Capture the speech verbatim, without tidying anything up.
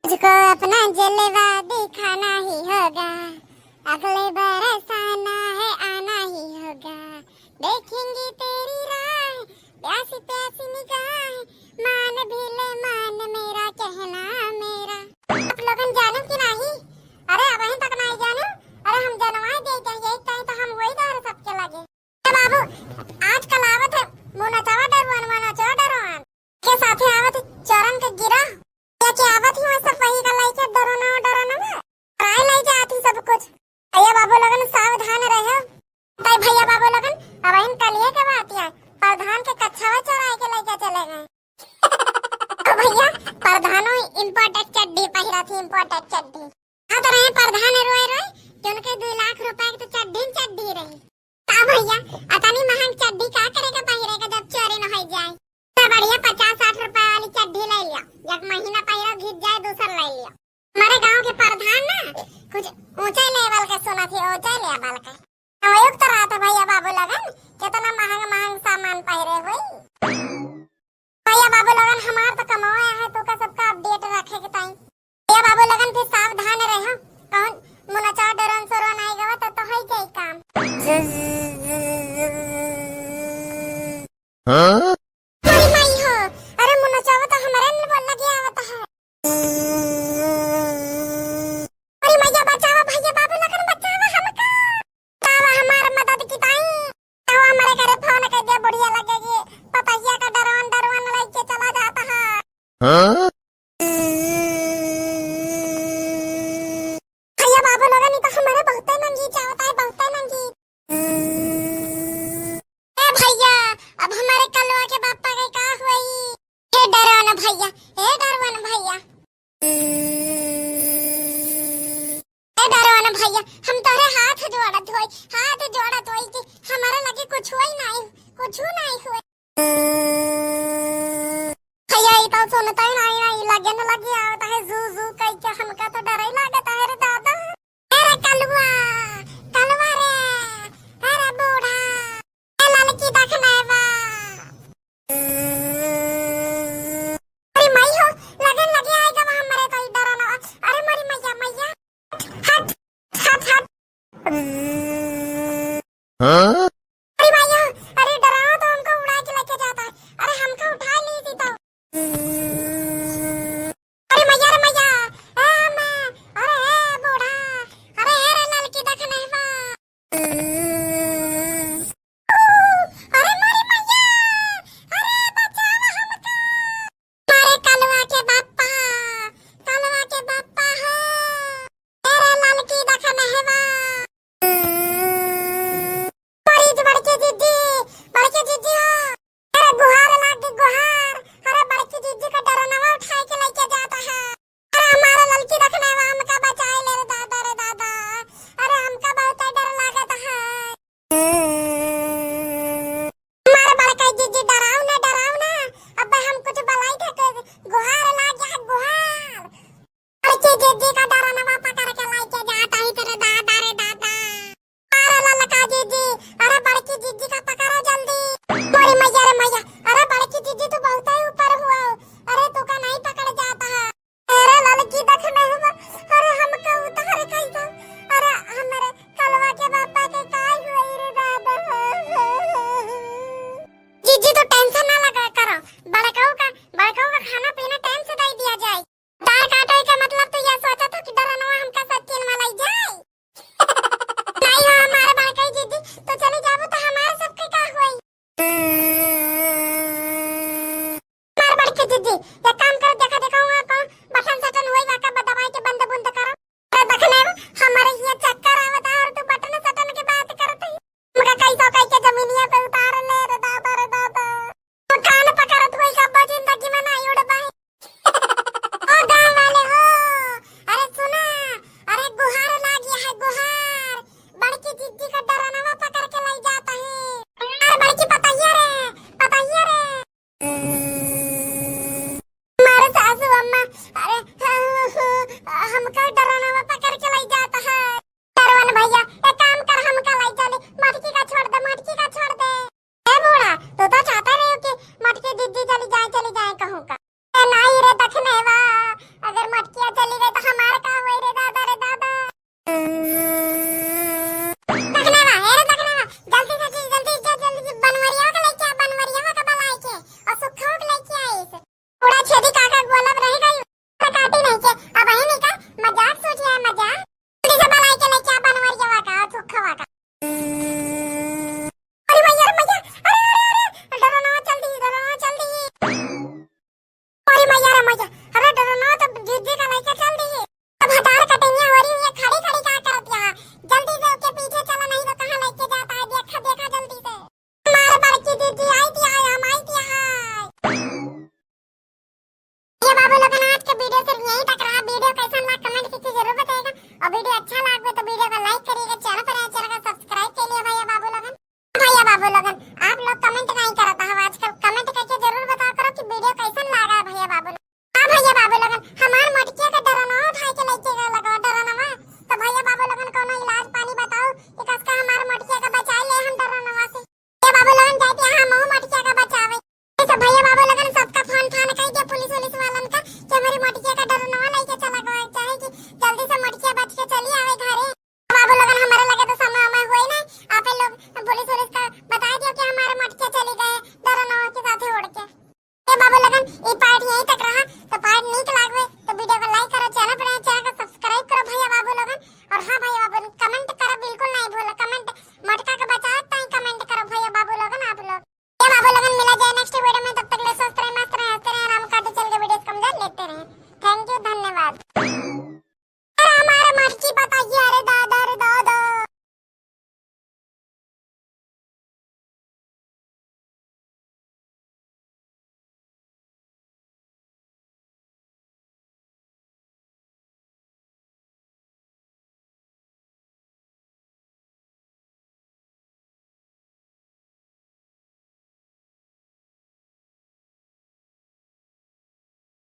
तुझको अपना जलवा दिखाना ही होगा, अगले बरस आना है, आना ही होगा। देखेंगे तेरी राह, प्यासी प्यासी निगाह, मान भी ले मान मेरा कहना मेरा। आप लोगन जाने कि नाही? अरे अबहिन तक नाही जाने? अरे हम जनवाए देते हैं, यही कहीं तो हम वही दौर सबके लगे। ए बाबू, आजकल आवत है मुनचवा डरवन, मुनचवा डरवन। के साथे आवत चोरन के गिरोह। के, के आवत ही वैसे वही का लइके डरनो, डरनो में। काय लइ जात ही सब कुछ। भैया बाबू लोगन सावधान रहो। ताई भैया बाबू लोगन, अबहिन कलिए के बात है। प्रधान के कच्छावा चोराए के लइके चले गए। ओ भैया, प्रधानो imported चड्डी पहिरा थी, imported चड्डी। हाँ, तो रहे प्रधान रोए रोए कि उनके दो लाख रुपए के तो चड्डी न चड्डी रही। का भैया, अतनी महंग चड्डी का करे के पहिरे के जब चोरी न हो जाए? तो बढ़िया पचास साठ रुपए वाली चड्डी ले लिया, एक महीना पहिरा, घिस जाए दूसर ले लिया। हमारे गांव के प्रधान ना कुछ ऊंचे level के सुना थी, ऊंचे level के। वही तो रहा था भैया बाबू लगन, कितना महंग महंग सामान पहिरे हुई। भैया बाबू लगन, हमार तो कमावा है, तो का सबका update रखे के ताई। भैया बाबू लगन, फिर सावधान रहो, कौन मुनचा डरन सोरन आई गवा तो, तो होई जाई काम। हाँ? अरे माई हो, अरे मुनचा तो हमारे न बोल लगे आवत है। अरे मैया बचावा, भैया बाबू लगन बचावा हमका। तावा हमार मदद की ताई। तावा हमारे घरे फोन कर दिया, बुढ़िया लगेगी। पतैया का डरवन, डरवन लइके चला जाता है। हाँ? भैया बाबू लोगन, ई तो हमारे बहुते नंगी चाहता है, बहुते नंगी। ए भैया, अब हमारे कलवा के बापा के का हुई? हे डरवन भैया, हे डरवन भैया। ए डरवन भैया, हम तोहरे हाथ जोड़त होई, हाथ जोड़त होई कि हमारे लगे कुछ होई नहीं, कुछ नहीं होई। भैया, ई तो सुनता ही नहीं, नहीं, लगे न लगे आवत है, जू, जू कह के हमका तो डर ही लागत है रे दादा। अरे कलुआ, कलुआ रे, अरे बूढ़ा, ए ललकी देखने बा। अरे माई हो, लगन लगे आएगा वहाँ मरे तो इधर ना। अरे मोरी मैया, मैया। हट, हट, हट। हाँ?